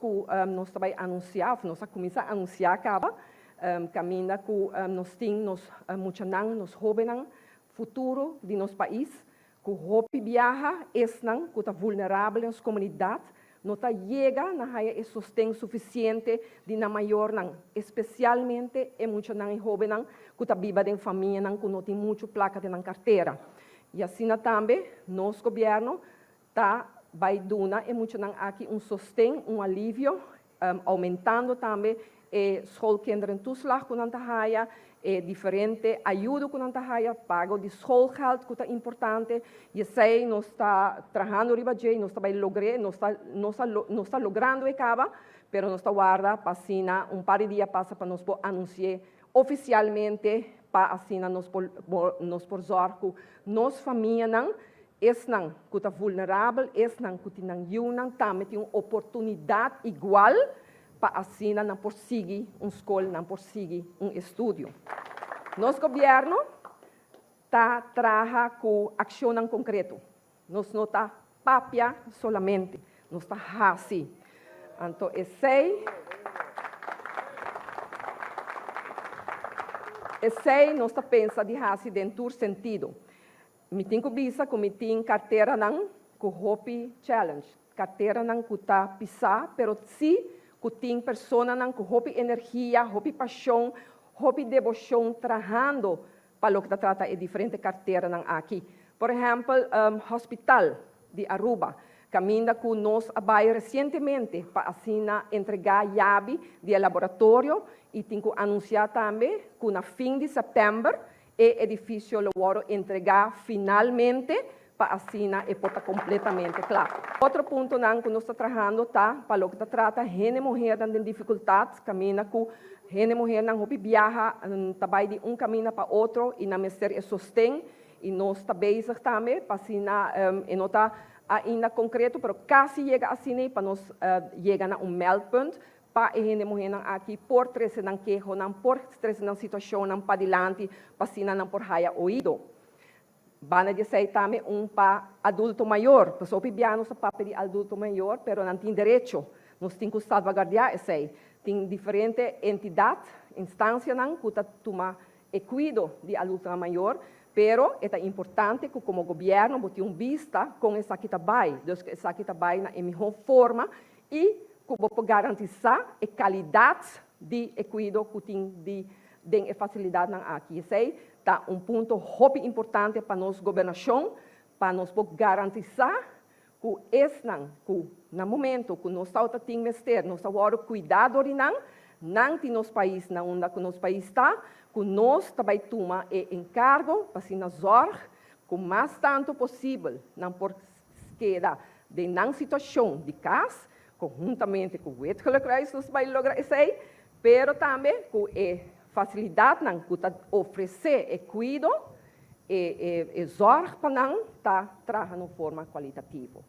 ku nos ta bai anunsiá òf nos a kuminsá anunsiá kaba, kaminda ku nos tin nos muchanan, nos hóbennan, futuro di nos pais, ku hopi biaha esnan ku ta vulnerabel den nos komunidat no ta yega na haya e sosten sufisiente di nan mayornan, espesialmente e muchanan i hóbennan ku ta biba den famianan ku no tin muchu plaka den nan kartera. I asina tambe nos gobièrnu ta bai duna e muchanan aki un sosten, un alivio, aumentando tambe e schoolkinderentoeslag ku nan ta haya, e diferente ayudo ku nan ta haya, pago di schoolgeld ku ta importante, i esei nos ta trahando riba dje i nos ta bai logr'é, nos ta nos ta nos ta logrando e kaba, pero nos ta warda pa asina un par di dia pasa pa nos por anunsi'é ofisialmente pa asina nos por nos por zòrg ku nos famianan Esnan ku ta vulnerabel, esnan ku tin nan yunan tambe tin un oportunidat igual pa asina nan por sigui un skol, nan por sigui un estudio. Nos gobièrnu ta traha ku akshonnan konkreto. Nos no ta papia solamente, nos ta hasi. Anto esei, esei nos ta pensa di hasi den tur sentido. Mi tin ku bisa ku mi tin karteranan ku hopi challenge, karteranan ku ta pisá, pero sí ku tin personanan ku hopi energia, hopi pashon, hopi deboshon trahando pa loke ta trata e diferente karteranan aki. Por ehèmpel, Hospital di Aruba, kaminda ku nos a bai resientemente pa asina entregá yabi di e laboratorio i tin ku anunsiá tambe ku na fin di sèptèmber E edifisio lo wòrdu entregá finalmente pa asina e por ta kompletamente kla. Otro puntonan ku nos ta trahando ta pa loke ta trata hende muhernan den difikultat, kaminda ku hende muhernan hopi biaha ta bai di un kaminda pa otro i nan mester e sosten i nos ta bezig tambe pa asina e no ta ainda konkreto pero kasi yega asina pa nos yega na un meldpunt Pa e hende muhénan aki por trese nan kehonan, por trese nan situashonnan padilanti pa asina nan por haya oido. Banda di esei tambe un pa adulto mayor. Pasobra hopi bia nos ta papia di adulto mayor, pero nan tin derecho. Nos tin ku salvaguardiá esei. Tin diferente entidat, instansianan ku ta tuma e kuido di adultonan mayor, pero e ta importante ku komo gobièrnu bo tin un bista kon esaki ta bai. Dus ku esaki ta bai na e mihó forma i ku bo por garantisá e kalidat di e kuido ku tin di den e fasilidatnan aki. Esei ta un punto hopi importante pa nos gobernashon, pa nos por garantisá ku esnan ku na momento ku nos tabata tin mester, nos a wòrdu kuidá dor di nan, nan tin nos pais na unda ku nos pais ta, ku nos ta bai tuma e enkargo pa asina zòrg ku mas tantu posibel nan por Keda den nan situashon di kas, konhuntamente ku Wit Gele Kruis nos bai logra esei, pero tambe ku e fasilidatnan ku ta ofresé e kuido, e e zorg pa nan ta traha na un forma kualitativo.